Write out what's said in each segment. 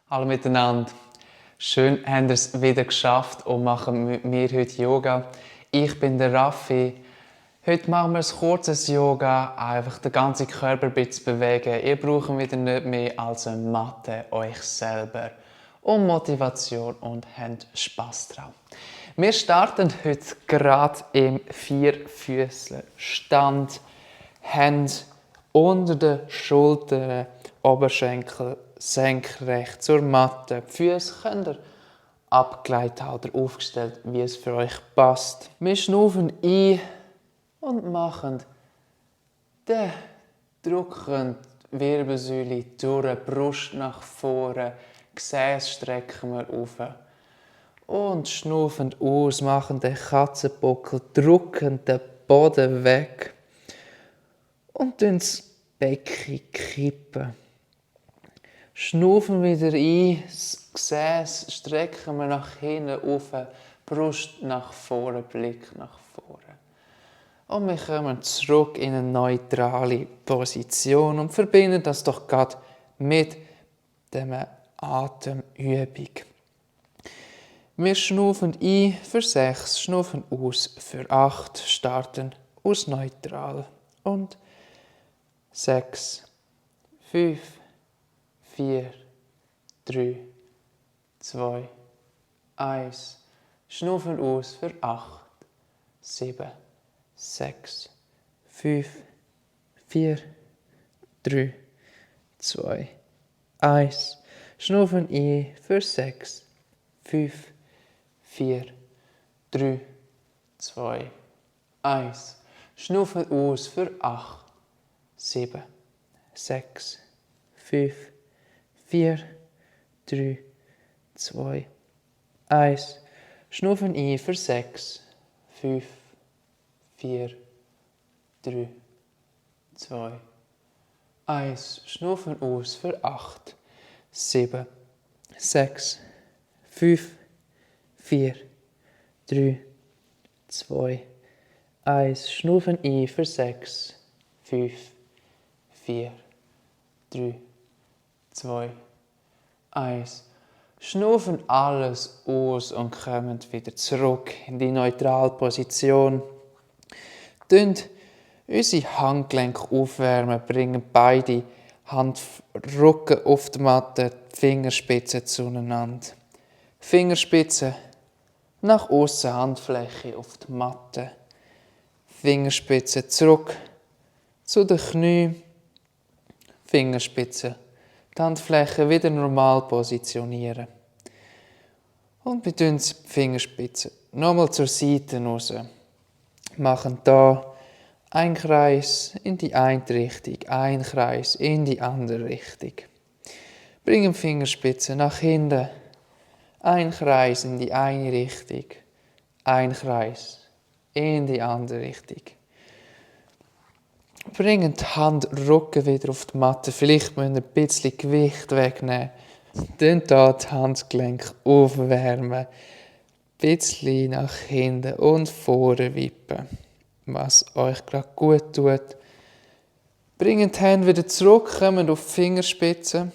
Hallo miteinander. Schön, habt ihr es wieder geschafft und machen mit mir heute Yoga. Ich bin der Raffi. Heute machen wir ein kurzes Yoga, einfach den ganzen Körper ein bisschen bewegen. Ihr braucht wieder nicht mehr als eine Matte, euch selber. Und Motivation und habt Spass drauf. Wir starten heute gerade im Vierfüßler-Stand. Hände unter den Schultern, Oberschenkel senkrecht zur Matte. Die Füße könnt ihr abgeleitet oder aufgestellt, wie es für euch passt. Wir schnaufen ein und machen den drückenden Wirbelsäule durch, Brust nach vorne, Gesäß strecken wir auf. Und schnaufend aus, machen den Katzenbuckel, drücken den Boden weg und das Becken kippen. Schnaufen wieder ein, das Gesäß strecken wir nach hinten auf, Brust nach vorne, Blick nach vorne. Und wir kommen zurück in eine neutrale Position und verbinden das doch gerade mit der Atemübung. Wir schnaufen ein für 6, schnaufen aus für 8, starten aus neutral. Und 6, 5, 4, 3, 2, 1. Schnaufen aus für 8, 7, 6, 5, 4, 3, 2, 1. Schnaufen ein für 6, 5, 4, 3, 2, 1. Schnaufen aus für 8, 7, 6, 5, 4, 3, 2, 1. Schnaufen ein für 6, 5, 4, 3, 2, 1. Schnaufen aus für 8, 7, 6, 5, 4, 3, 2, 1. Schnaufen ein für 6, 5, 4, 3, 2, 1. Schnaufen alles aus und kommen wieder zurück in die Neutralposition. Dünnt unsere Handgelenke aufwärmen, bringen beide Handrücken auf die Matte, die Fingerspitzen zueinander. Fingerspitzen nach außen, Handfläche auf die Matte. Fingerspitzen zurück zu den Knien. Fingerspitzen, die Handfläche wieder normal positionieren. Und wir tun die Fingerspitzen nochmal zur Seite raus. Machen hier einen Kreis in die eine Richtung, einen Kreis in die andere Richtung. Bringen die Fingerspitzen nach hinten. Ein Kreis in die eine Richtung, ein Kreis in die andere Richtung. Bringen die Handrücken wieder auf die Matte. Vielleicht müsst ihr ein bisschen Gewicht wegnehmen. Dann hier die Handgelenke aufwärmen. Ein bisschen nach hinten und vorne wippen. Was euch gerade gut tut. Bringen die Hände wieder zurück, kommen auf die Fingerspitzen.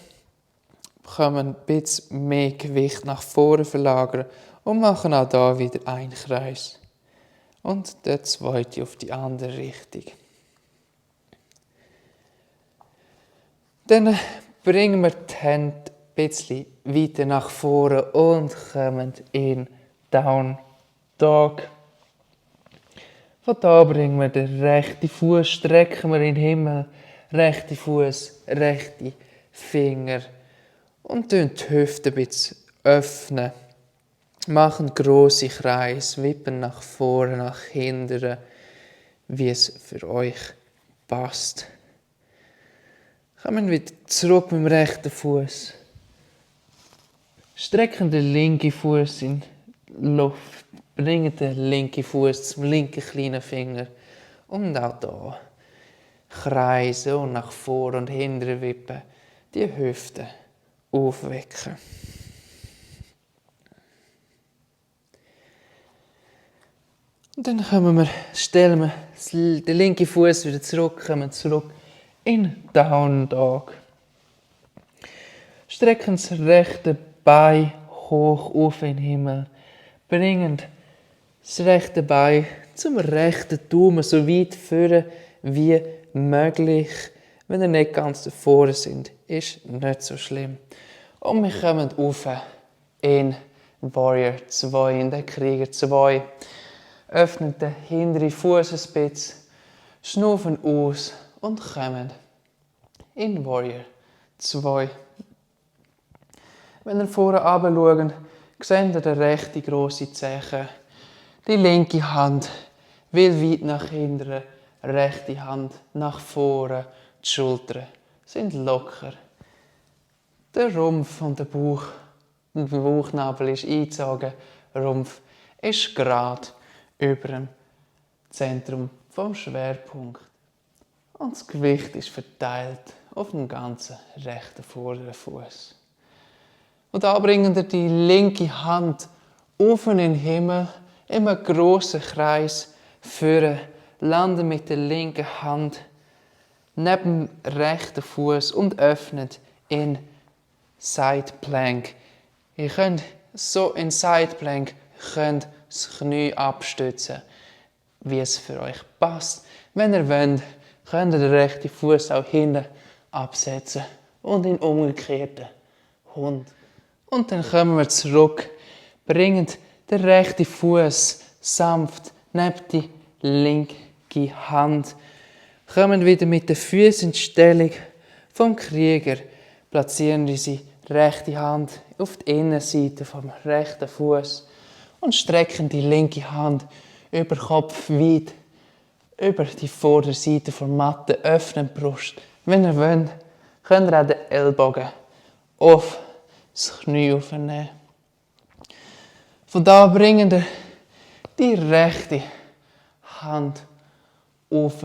Können ein bisschen mehr Gewicht nach vorne verlagern und machen auch hier wieder einen Kreis. Und der zweite auf die andere Richtung. Dann bringen wir die Hände ein bisschen weiter nach vorne und kommen in Down Dog. Von da bringen wir den rechten Fuß, strecken wir in den Himmel, rechte Fuß, rechte Finger. Und die Hüfte ein bisschen öffnen. Machen grosse Kreise, wippen nach vorne, nach hinten, wie es für euch passt. Kommen wieder zurück mit dem rechten Fuß. Strecken den linken Fuß in die Luft. Bringen den linken Fuß zum linken kleinen Finger. Und auch hier Kreise und nach vorne und hinten wippen. Die Hüfte aufwecken. Und dann stellen wir den linken Fuß wieder zurück, kommen zurück in Down Dog. strecken das rechte Bein hoch auf in den Himmel. Bringen das rechte Bein zum rechten Daumen so weit vorne wie möglich. Wenn ihr nicht ganz davor sind, ist nicht so schlimm. Und wir kommen rauf in Warrior 2, in den Krieger 2. Öffnen den hinteren Fuß ein bisschen, schnaufen aus und kommen in Warrior 2. Wenn ihr vorne runter schaut, seht ihr den rechten grossen Zehen. Die linke Hand will weit nach hinten, rechte Hand nach vorne. Die Schultern sind locker. Der Rumpf und der Bauchnabel ist eingezogen. Der Rumpf ist gerade über dem Zentrum vom Schwerpunkt. Und das Gewicht ist verteilt auf dem ganzen rechten vorderen Fuß. Und da bringen wir die linke Hand auf in den Himmel, in einem grossen Kreis führen, landen mit der linken Hand neben dem rechten Fuß und öffnet in Side Plank. Ihr könnt so in Side Plank das Knie abstützen, wie es für euch passt. Wenn ihr wollt, könnt ihr den rechten Fuß auch hinten absetzen und in umgekehrten Hund. Und dann kommen wir zurück, bringen den rechten Fuß sanft neben die linke Hand. Kommen wieder mit den Füßen in die Stellung vom Krieger. Platzieren wir die rechte Hand auf die Innenseite vom rechten Fuß und strecken die linke Hand über Kopf weit über die Vorderseite der Matte, öffnen die Brust. Wenn ihr wollt, könnt ihr auch den Ellbogen auf das Knie aufnehmen. Von da bringen wir die rechte Hand auf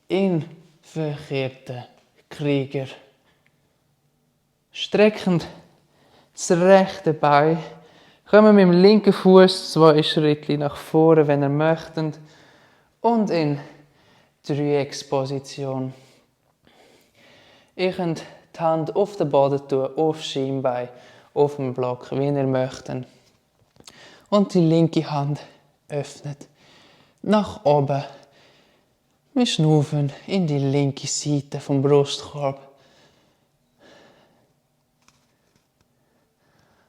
in verkehrten Krieger. Streckend das rechte Bein. Kommen mit dem linken Fuß 2 Schritte nach vorne, wenn ihr möchtet. Und in Dreiecksposition. Ihr könnt die Hand auf den Boden tun, auf das Schienbein, auf dem Block, wie ihr möchtet. Und die linke Hand öffnet nach oben. Wir schnaufen in die linke Seite vom Brustkorb.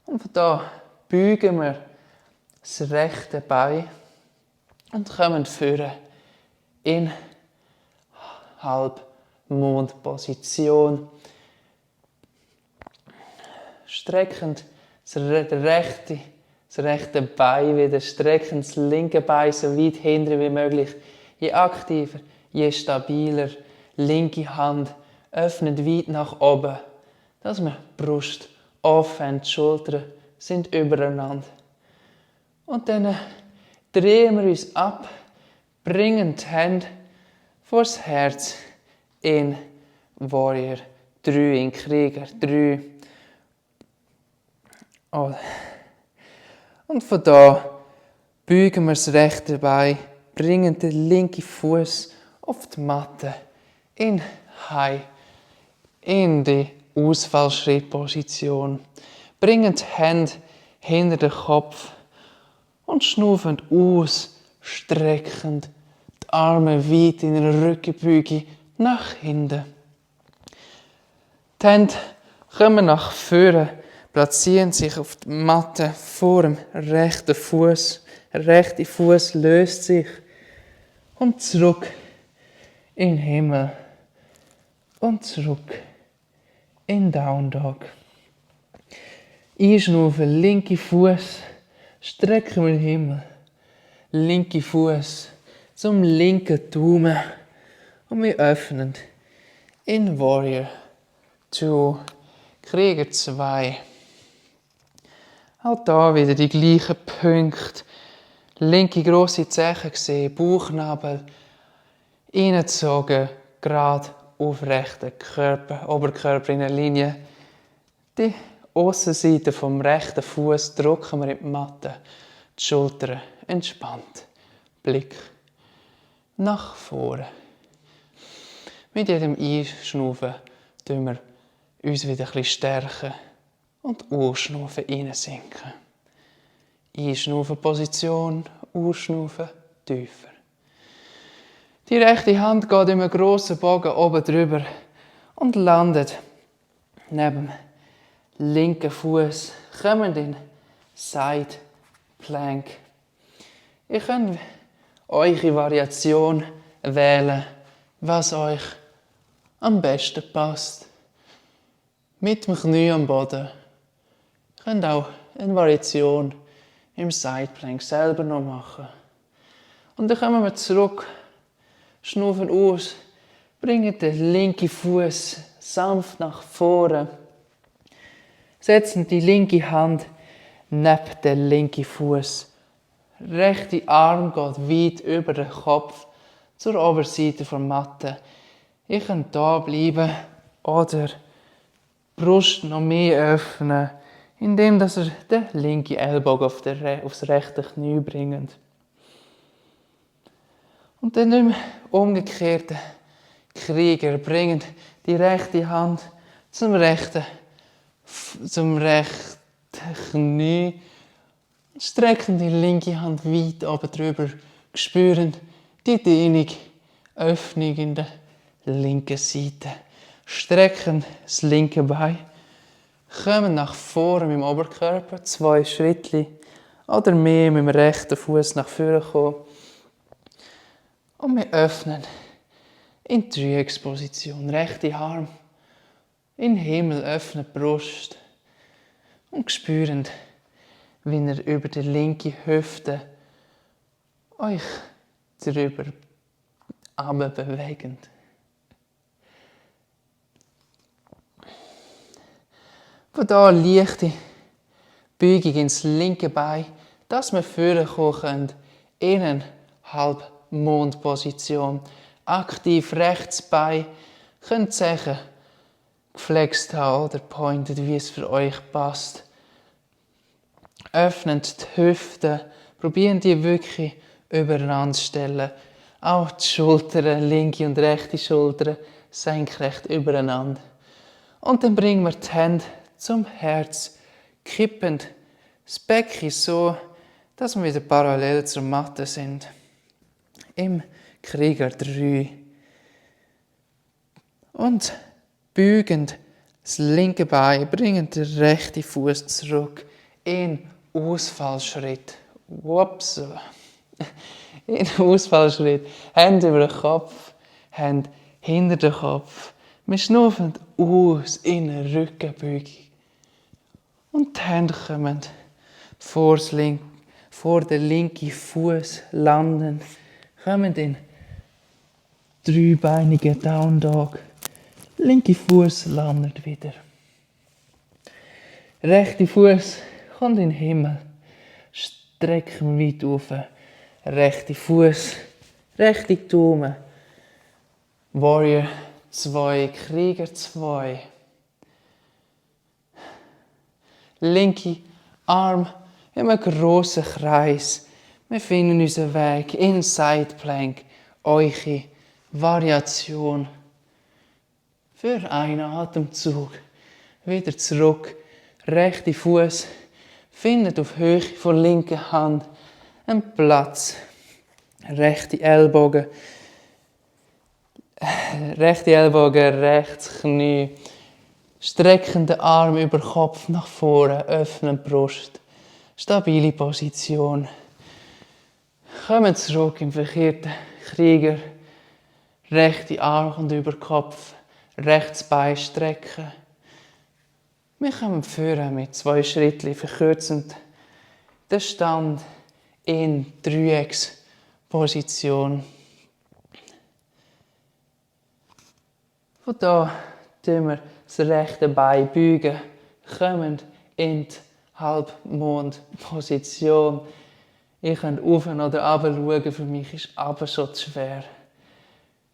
Und von da beugen wir das rechte Bein und kommen führen in Halbmondposition. Streckend das rechte Bein wieder, streckend das linke Bein so weit hinten wie möglich. Je aktiver, je stabiler. Linke Hand öffnet weit nach oben, dass wir die Brust offen, die Schultern sind übereinander. Und dann drehen wir uns ab, bringen die Hände vor das Herz in Warrior 3, in Krieger 3. Oh. Und von da beugen wir das rechte Bein, bringen den linken Fuß auf die Matte in High, in die Ausfallschrittposition. Bringen die Hände hinter den Kopf und schnaufen aus, streckend die Arme weit in einer Rückenbeuge nach hinten. Die Hände kommen nach vorne, platzieren sich auf die Matte vor dem rechten Fuß. Der rechte Fuß löst sich und zurück in den Himmel und zurück in Down Dog. Einschnaufen, linke Fuß, strecken wir in den Himmel. Linke Fuß zum linken Daumen und wir öffnen in Warrior 2, Krieger 2. Auch da wieder die gleichen Punkte. Linke grosse Zeche sehen, Bauchnabel reingezogen, gerade aufrechten Körper, Oberkörper in einer Linie. Die Aussenseite vom rechten Fuß drücken wir in die Matte. Die Schultern entspannt. Blick nach vorne. Mit jedem Einschnaufen tun wir uns wieder ein bisschen stärken und ausschnaufen, reinsinken. Einschnaufen, Position, ausschnaufen, tiefer. Die rechte Hand geht in einem grossen Bogen oben drüber und landet neben dem linken Fuß. Kommt in Side Plank. Ihr könnt eure Variation wählen, was euch am besten passt. Mit dem Knie am Boden. Ihr könnt auch eine Variation im Side Plank selber noch machen. Und dann kommen wir zurück, schnaufen aus, bringen den linken Fuß sanft nach vorne, setzen die linke Hand neben den linken Fuß. Rechte Arm geht weit über den Kopf zur Oberseite der Matte. Ihr könnt hier bleiben oder die Brust noch mehr öffnen, indem ihr den linken Ellbogen aufs rechte Knie bringt. Und dann im umgekehrten Krieger bringen die rechte Hand zum rechten Knie, strecken die linke Hand weit oben drüber, spüren die Dehnung, Öffnung in der linken Seite, strecken das linke Bein, kommen nach vorne mit dem Oberkörper, 2 Schritte oder mehr mit dem rechten Fuß nach vorne kommen. Und wir öffnen in die Dreiecksposition. Rechte Arm in den Himmel, öffnen die Brust und spüren, wie ihr über die linke Hüfte euch drüber bewegt. Von hier leichte Beugung ins linke Bein, dass wir vorkommen können in eine Halbmondposition. Aktiv rechts Bein, könnt sagen, geflext haben oder pointed, wie es für euch passt. Öffnet die Hüften, probieren die wirklich übereinander zu stellen. Auch die Schultern, linke und rechte Schulter, senkrecht übereinander. Und dann bringen wir die Hände zum Herz, kippend das Becken so, dass wir wieder parallel zur Matte sind. Im Krieger 3. Und beugend das linke Bein, bringend den rechten Fuß zurück in Ausfallschritt. Ups. In Ausfallschritt. Hände über den Kopf, Hände hinter den Kopf. Wir schnaufen aus in eine Rückenbeugung. Und die Hände kommen vor den linken Fuß landen. Kommen in dreibeinigen Down Dog. Linke Fuß landet wieder. Rechte Fuß kommt in den Himmel. Strecken wir weit auf. Rechte Fuß, rechte Daumen. Warrior 2, Krieger 2. Linke Arm in einem grossen Kreis. Wir finden unseren Weg in Side Plank. Eure Variation. Für einen Atemzug. Wieder zurück. Rechte Fuß findet auf Höhe von linker Hand einen Platz. Rechte Ellbogen, rechts Knie. Strecken den Arm über den Kopf nach vorne, öffnen die Brust. Stabile Position. Kommen zurück im verkehrten Krieger. Rechte Arm kommt über den Kopf, rechts Bein strecken. Wir kommen führen mit 2 Schritten, verkürzend den Stand in Dreiecksposition. Von da tun wir das rechte Bein beugen, kommen in die Halbmondposition. Ihr könnt auf oder runter schauen, für mich ist runter schon zu schwer.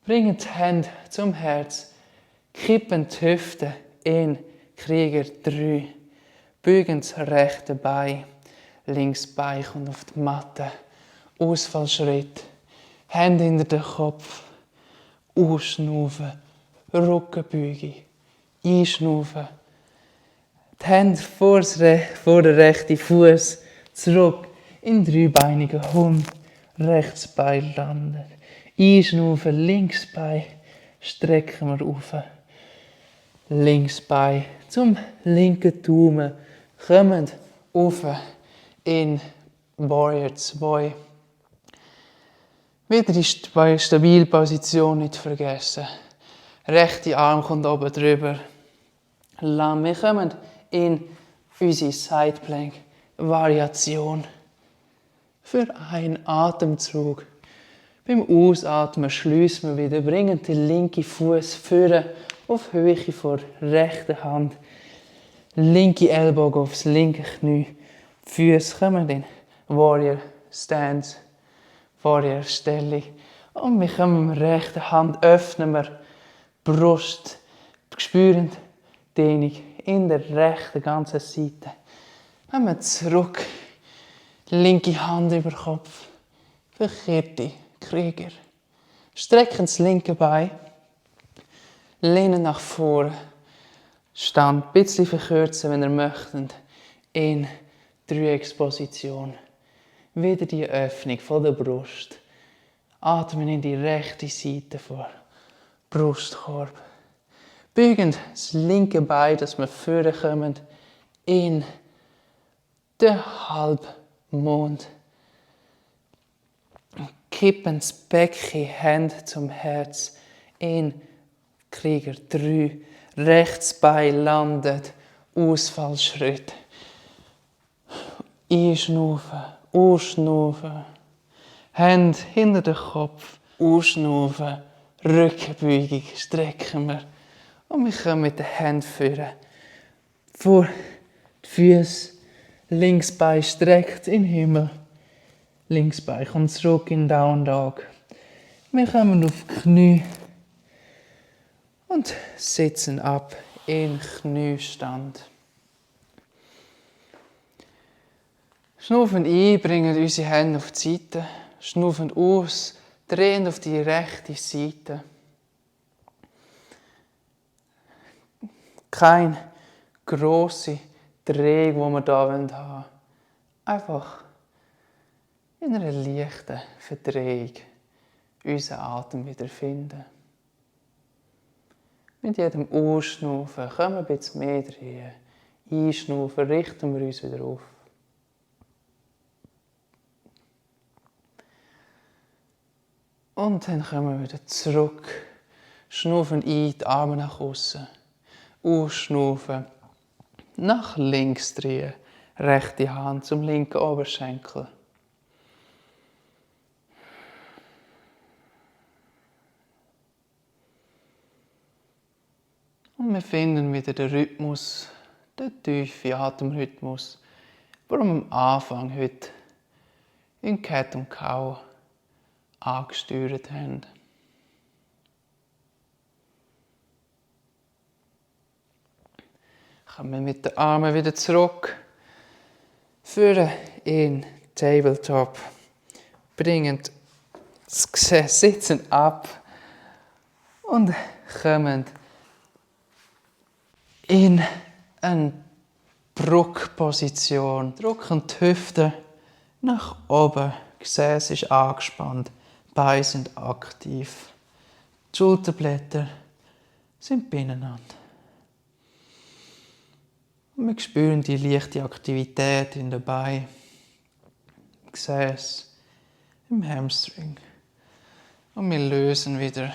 Bringen die Hände zum Herz, kippen die Hüfte in Krieger 3. Beugen das rechte Bein, links Bein kommt auf die Matte. Ausfallschritt, Hände hinter den Kopf, ausschnaufen, Rückenbeuge, Einschnaufen. Die Hände vor den rechten Fuß zurück in dreibeinigen Hund. Rechts Bein landet. Einschnaufen, links Bein strecken wir auf. Links Bein zum linken Daumen. Kommen auf in Warrior 2. Wieder die stabile Position nicht vergessen. Rechte Arm kommt oben drüber. Wir kommen in unsere Side Plank Variation. Für einen Atemzug. Beim Ausatmen schliessen wir wieder, bringen den linken Fuß vorne auf Höhe vor rechter Hand. Linke Ellbogen aufs linke Knie. Die Füße kommen in Warrior Stance, Warrior Stellung. Und wir kommen mit der rechten Hand, öffnen wir Brust, spüren Dehnung in der rechten ganzen Seite. Wenn wir zurück, linke Hand über Kopf, verkehrte Krieger. Strecken das linke Bein, lehnen nach vorne, Stand ein bisschen verkürzen, wenn ihr möchtet, in Dreiecksposition. Wieder die Öffnung von der Brust. Atmen in die rechte Seite vor. Brustkorb. Beugen das linke Bein, dass wir vorne kommen, in den Halbmond. Kippen das Becken, Hände zum Herz, in Krieger 3. Rechts Bein landet, Ausfallschritt. Einschnaufen, ausschnaufen. Hände hinter den Kopf, ausschnaufen. Rückenbeugung strecken wir. Und wir kommen mit den Händen führen. Vor die Füße. Links Bein streckt in den Himmel. Links Bein kommt zurück in Down Dog. Wir kommen auf die Knie. Und sitzen ab in Kniestand. Schnuffend ein, bringen unsere Hände auf die Seite. Schnuffend aus, drehen auf die rechte Seite. Keine grosse Drehung, die wir hier haben. Einfach in einer leichten Verdrehung unseren Atem wiederfinden. Mit jedem Ausschnaufen kommen wir ein bisschen mehr drehen. Einschnaufen, richten wir uns wieder auf. Und dann kommen wir wieder zurück. Schnaufen ein, die Arme nach außen. Ausschnaufen. Nach links drehen. Rechte Hand zum linken Oberschenkel. Und wir finden wieder den Rhythmus, den tiefen Atemrhythmus, den wir am Anfang heute in Cat und Cow angesteuert haben. Kommen wir mit den Armen wieder zurück, führen in Tabletop, bringen das Gesäß, sitzen ab und kommen in eine Druckposition. Drücken die Hüfte nach oben, Gesäß ist angespannt, Beine sind aktiv, die Schulterblätter sind beieinander. Und wir spüren die leichte Aktivität in den Beinen, im Gesäß, im Hamstring. Und wir lösen wieder.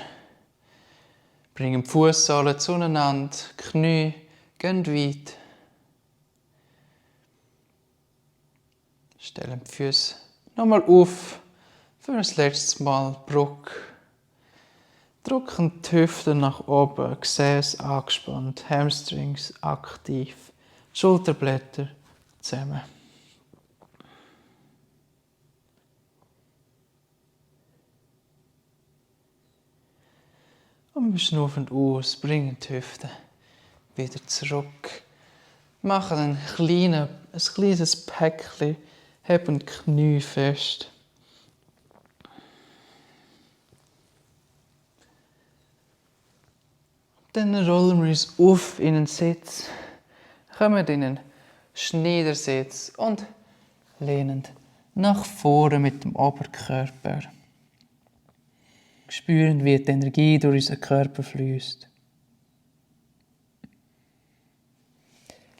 Bringen die Fußsohlen zueinander, Knie gehen weit. Stellen die Füße nochmal auf für das letzte Mal Brücke. Drücken die Hüfte nach oben, Gesäß angespannt, Hamstrings aktiv, Schulterblätter zusammen. Und wir schnaufen aus, bringen die Hüfte wieder zurück. Machen ein kleines Päckchen, heben die Knie fest. Dann rollen wir uns auf in einen Sitz, kommen in einen Schneidersitz und lehnen nach vorne mit dem Oberkörper. Spüren, wie die Energie durch unseren Körper fließt.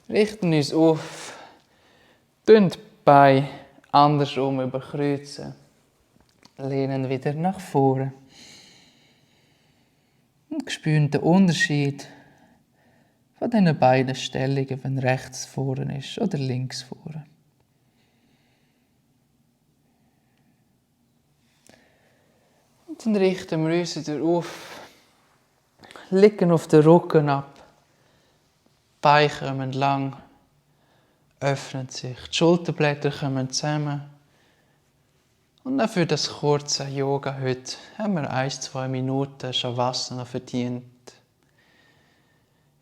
Richten uns auf, die Beine andersrum überkreuzen, lehnen wieder nach vorne. Und spüren den Unterschied von diesen beiden Stellungen, wenn rechts vorne ist oder links vorne. Und dann richten wir uns wieder auf, liegen auf den Rücken ab, die Beine kommen lang, öffnen sich, die Schulterblätter kommen zusammen. Und auch für das kurze Yoga heute haben wir 1-2 Minuten Shavasana verdient.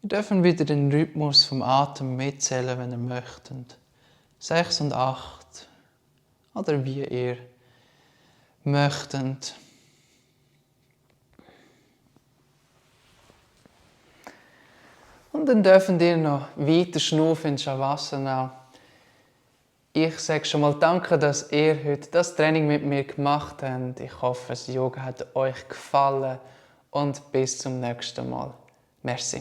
Wir dürfen wieder den Rhythmus vom Atem mitzählen, wenn ihr möchtet. 6 und 8 oder wie ihr möchtet. Und dann dürfen ihr noch weiter schnaufen in Shavasana. Ich sage schon mal danke, dass ihr heute das Training mit mir gemacht habt. Ich hoffe, das Yoga hat euch gefallen und bis zum nächsten Mal. Merci.